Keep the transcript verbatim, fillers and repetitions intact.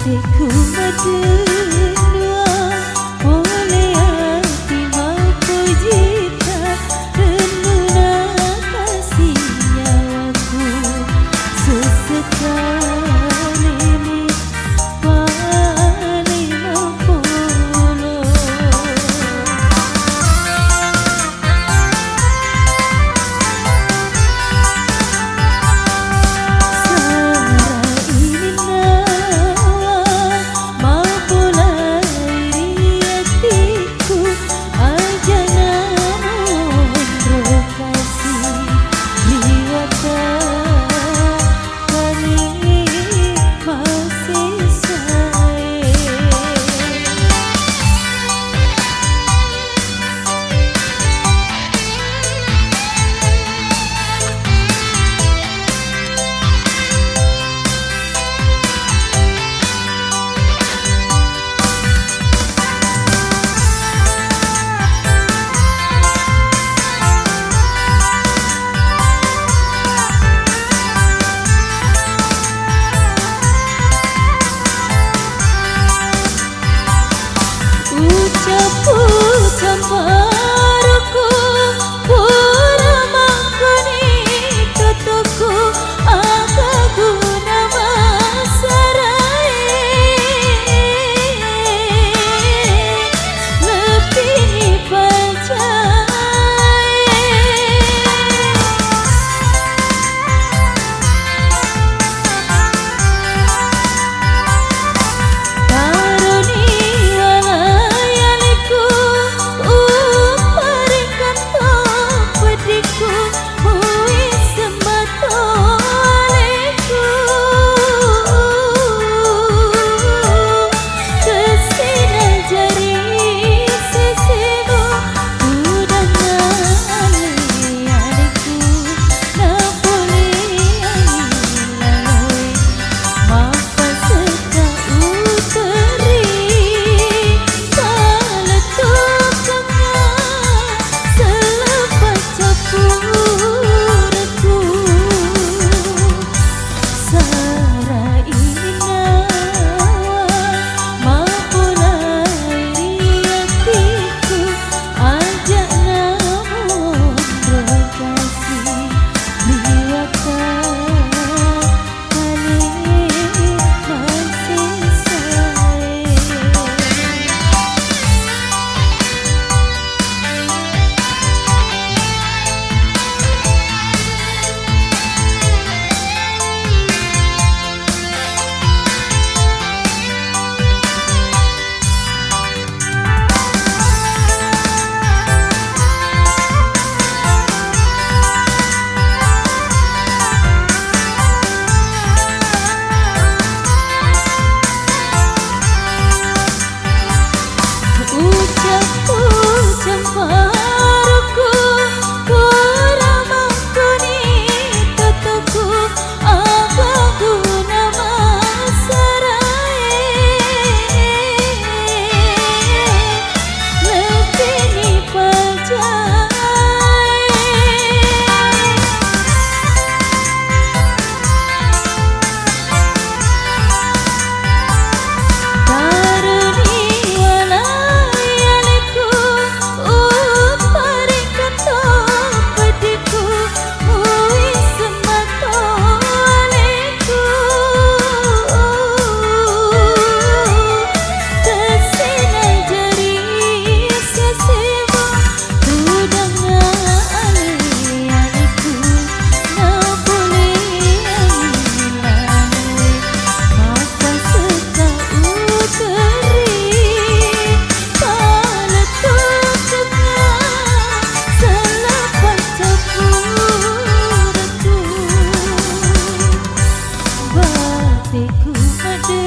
Teku madua pole ati mappojita, rennuna kasi nyawaku, sesekali ni pale mappolo. Ucapku camparuku, pura makkoni totoku, aga guna massarae, leppini pajae. Taroni walai aleku, uparingkan to peddiku, muwi semmato aleku. Kessina jari sesemu, tudang ale aleku. Napoleangi laloe, mappasekka uteri, palettukkengnga, selleppa cappurekku. Sarai nawa mapolai ri atikku, aja'na monro kasi liwata kale masessae. Ucapku camparuku, pura makkoni totoku, aga guna massarae, leppini pajae. Taroni walai aleku, uparingkan to peddiku, muwi semmato aleku. Kessina jari sesemu, tudang ale aleku. Napoleangi laloe, mappasekka uteri, palettukkengnga, selleppa cappurekku. Bateku made